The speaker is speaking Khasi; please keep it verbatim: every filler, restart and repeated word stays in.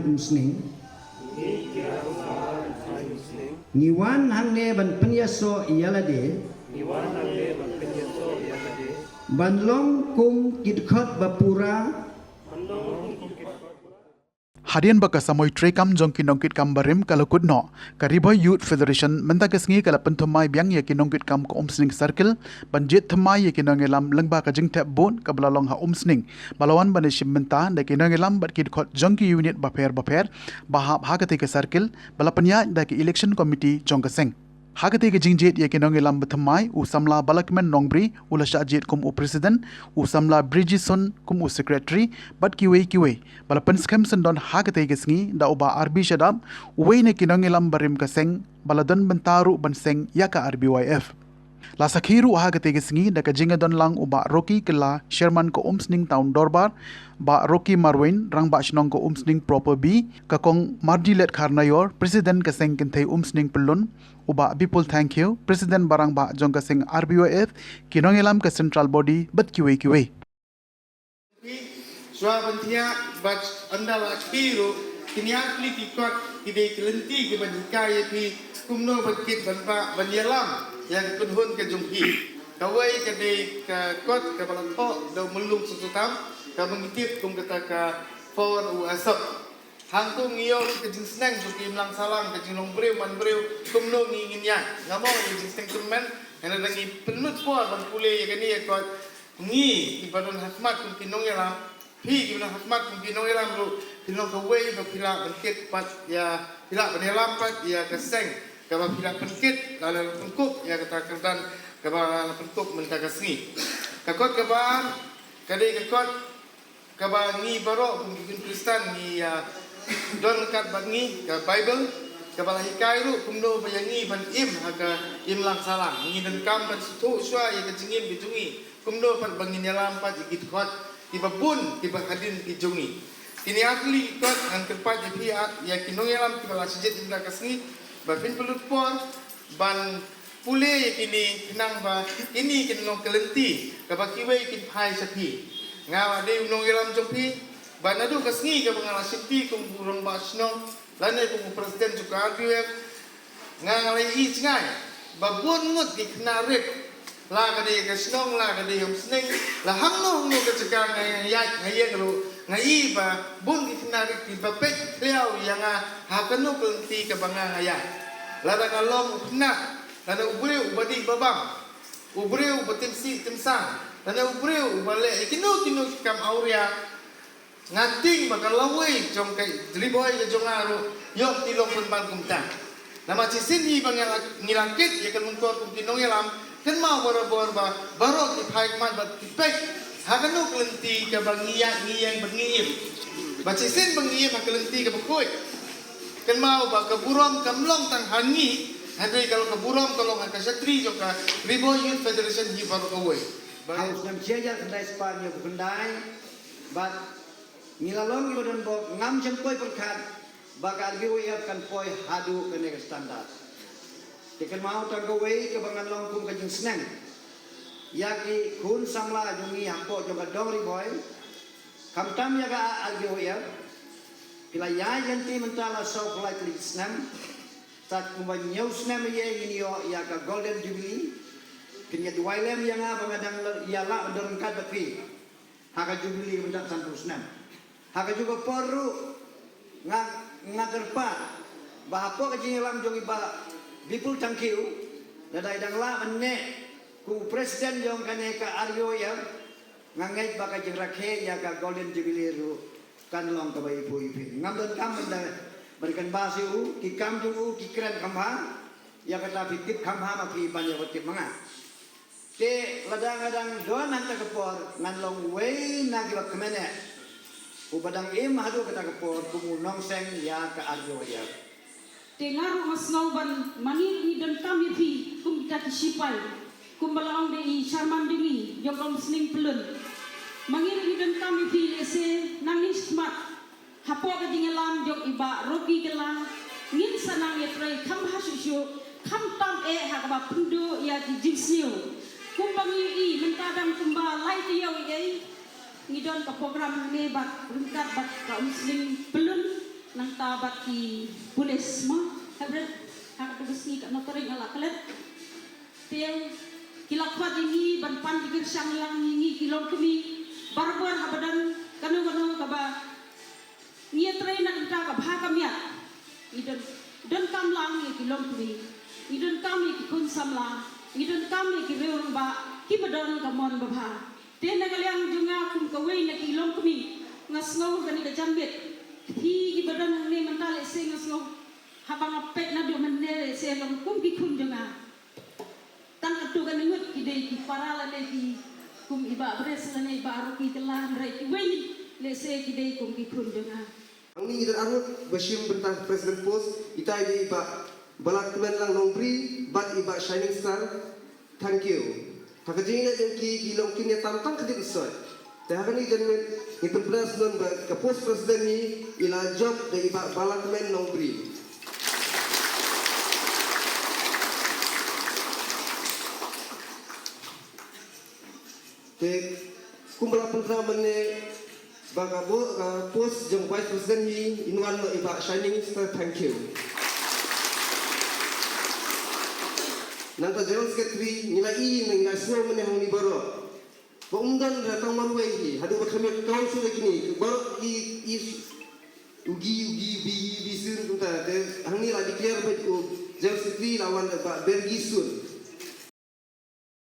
Umsning. Ngi wan hangne ban pynïasoh ïa lade. Ban long kum ki dkhot ba pura. Hadien ba ka samoi treikam jong ki nongkitkam barim ka la kut noh, ka Ri Bhoi Youth Federation mynta ka sngi ka la pynthymmai biang ïa ki nongkitkam ka Umsning Circle ban jied thymmai ïa ki nongïalam lyngba ka jingthep vote kaba la long ha Umsning, ba la wan ban ïashim bynta da ki nongïalam bad ki dkhot jong ki unit bapher bapher ba hap ha katei ka circle ba la pynïaid da ka election committee jong ka seng. Ha katei ka jingjied ïa ki nongïalam bathymmai, u samla Balakmen Nongbri u la shah jied kum u president, u samla Brijison kum u secretary bad kiwei kiwei. Ba la pynskhem syndon ha katei ka sngi da u Bah R B Shadap, uwei na ki nongïalam barim ka seng, ba la don bynta ruh ban seng ïa ka R B Y F. La sakhi ruh ha katei ka sngi da ka jingïadon lang u Bah Rocky Kylla, Chairman ka Umsning Town Dorbar, Bah Rocky Marwein, Rangbah Shnong ka Umsning Proper B, ka Kong Mardilet Kharnaior, President ka Seng Kynthei Umsning Pyllun, u Bah Bipul Thangkhiew, President Barangbah jong ka Seng R B Y F, ki nongïalam ka Central Body bad kiwei kiwei. Shuwa ban thiah bad ynda la khie ruh, kine ki kot ki dei ki lynti kiban hikai ïa phi kumno ban kit ban bah ban ïalam ïa ka kynhun ka jong phi. Kawei ka dei ka kot kaba la thoh da u Myllung Soso Tam, kaba ngi tip kum kata ka For u Asap. Hangto ngi ïoh ka jingsneng jong ki imlang sahlang, ka jinglong briew man briew, kumno ngi ngin ïaid. Nga mut ka jingsneng tymmen, hynrei ngi pynlut por ban pule ïa kane ka kot. Ngi kiba don ha khmat kum ki nongïalam, phi kiba don ha khmat kum ki nongïalam ruh, phi long kawei ba phi lah ban kit pat ïa, phi lah ban ïalam pat ïa ka seng kaba phi lah pynkit, la la pynkup ïa kata ka kyrdan kaba la pynkup mynta ka sngi. Ka kot kaba ar ka dei ka kot kaba ngi baroh kum ki khun Khristan ngi ïa don ryngkat bad ngi, ka Baibl kaba la hikai ruh kumno ba ïa ngi ban im ha ka imlang sahlang. Ngi donkam ban sngewthuh shuwa ïa ka jingim ka jong ngi, kumno pat ba ngin ïalam pat ïa ki dkhot kiba bun kiba hadien ki jong ngi. Kine ki kot ngan kyrpad ïa phi, ïa ki nongïalam kiba la shah jied mynta ka sngi, ba phin pynlut por ban pule ïa kine, khnang ba kine kin long ka lynti kaba kiwei kin phai sha phi. Nga la dei u nongïalam jong phi, ba naduh ka sngi kaba nga la shim phi kum u rangbah shnong lane kum u president jong ka R B Y F, nga, nga la ïohi jngai ba bun ngut ki khynnah rit, la ka dei ka shnong, la ka dei Umsning, la hangno hangno ka jaka nga ïaid nga ïeng ruh, nga i ba bun ki khynnah rit kiba peit khlieh ïa nga ha kano ka lynti kaba nga, nga ïaid. Lada nga long u khynnah, lada u briew uba dih ba bam, u briew uba tim sih tim sang, lada u briew uba leh ïa kino kino ki kam awria, nga tieng ba ka lawei jong ka Ri Bhoi ka jong nga ruh ïoh ki long pynban kumta. Namar shisien hi ba ngi la, ngi la kit ïa ka lyngkor kum ki nongïalam, kynmaw barabor ba baroh ki phai khmat bad ki peit ha kano ka lynti kaba ngi ïaid ngi ïeng bad ngi im. Bad shisien ba ngi im ha ka lynti kaba khuid, kynmaw ba ka burom kam long tang ha ngi, hynrei ka long, ka burom ka long ha ka shatri jong ka Ri Bhoi Youth Federation hi baroh kawei. Ha u snem shi hajar khyndai spah hynñiew phew khyndai bad ngi la long kiba don bok, ngam shym poi pyrkhat ba ka R B Y F kan poi haduh kane ka standard. Te kynmaw tang kawei kaba ngan long kum ka jingsneng ïa ki khun samla jong ngi hapoh jong ka dong Ri Bhoi, khamtam ïa ka R B Y F, phi la ïaid lynti mynta la saw phew lai tylli ki snem. Tat kumba hynñiew snem ïa ngin ïoh ïa ka Golden Jubilee. Phin ïa duwai lem ïa nga ba nga dang ïa lah ban don ryngkat bad phi ha ka Jubilee mynta sanphew snem. Ha kajuh ka por ruh nga, nga kyrpad ba hapoh ka jingïalam jong i Bah Bipul Thangkhiew, lada i dang lah ban neh kum u president jong kane ka R B Y F, nga ngeit ba ka jingrakhe ïa ka Golden Jubilee ruh kan long kaba iphu iphi. Ngam donkam ban da, ban kynmaw shuh u, ki kam jong u ki kren kham bha, ïa kata phi tip kham bha ma phi ban ïa tip ma nga. Te lada nga dang don hangta ka por ngan long uwei na kiba kmen eh uba dang im haduh kata ka por kum u nongseng ïa ka R B Y F. Te nga ruh nga sngew ban ma ngi ruh ngi donkam ïa phi kum kita ki sipai, kumba la ong da i chairman jong ngi jong ka Umsning Pyllun. Ma ngi ruh ngi donkam ïa phi lehse nangne shakhmat hapoh ka jingïalam jong i Bah Rocky Kylla, ngin sa nang ïatrei kham bha shuh shuh, khamtam eh ha kaba pynduh ïa ki jingsniew. Kumba ngi ïohi mynta dang kumba lai taïew ïa ngi don ka program hangne bad ryngkat bad ka Umsning Pyllun. Nangta bad ki pulis mo, hynrei ha katu ka sngi katno tarik nga la klet. Te ki la khot ïa ngi ban pan ki kyrshang lang ïa ngi ki longkmie. Barabor haba don kano kano kaba ngi ïatrei na ka bynta ka bha ka miat, ngi don, donkam lang ïa ki longkmie, ngi donkam ïa ki khun samla, ngi donkam ïa ki riew rangbah kiba don ka mon babha. Te na ka liang jong nga kum kawei na ki longkmie, nga sngew kane ka janmiet, phi kiba don hangne mynta lehse nga sngew haba nga peit naduh mynne lehse long kum ki khun jong nga. Tang katto katne ngut ki dei ki para lane ki kum i Bah Bres lane i Bah Rocky Kylla, hynrei kiwei lehse ki dei kum ki khun jong nga. Hangne ngi don arngut ba shim bynta president post, itai i dei i Bah Balatman Lang Nongbri bad i Bah Shining Star Thangkhiew. Ha ka jingïaleh jong ki, ki long kin ïatam tang khadduh soi. Te ha kane ka janmiet ngi pynpaw sngewbha ba ka post president ngi i la jop da i Bah Balatman Nongbri. Te kumba la pynpaw mynne ba ka bo-, ka post jong vice president ngi i wan noh i Bah Shining Star Thangkhiew. Nangta general secretary ngi la i, ngi la sngew mynne hangne baroh. Ba um don re tang marwei hi, haduh ba kham ïa kawan shuh da kine, baroh i, i, u Gi, u Gi, u Bi, u Bi Sun kumta, te hangne la declare ba u General Secretary la wan da Bah Bergi Sun.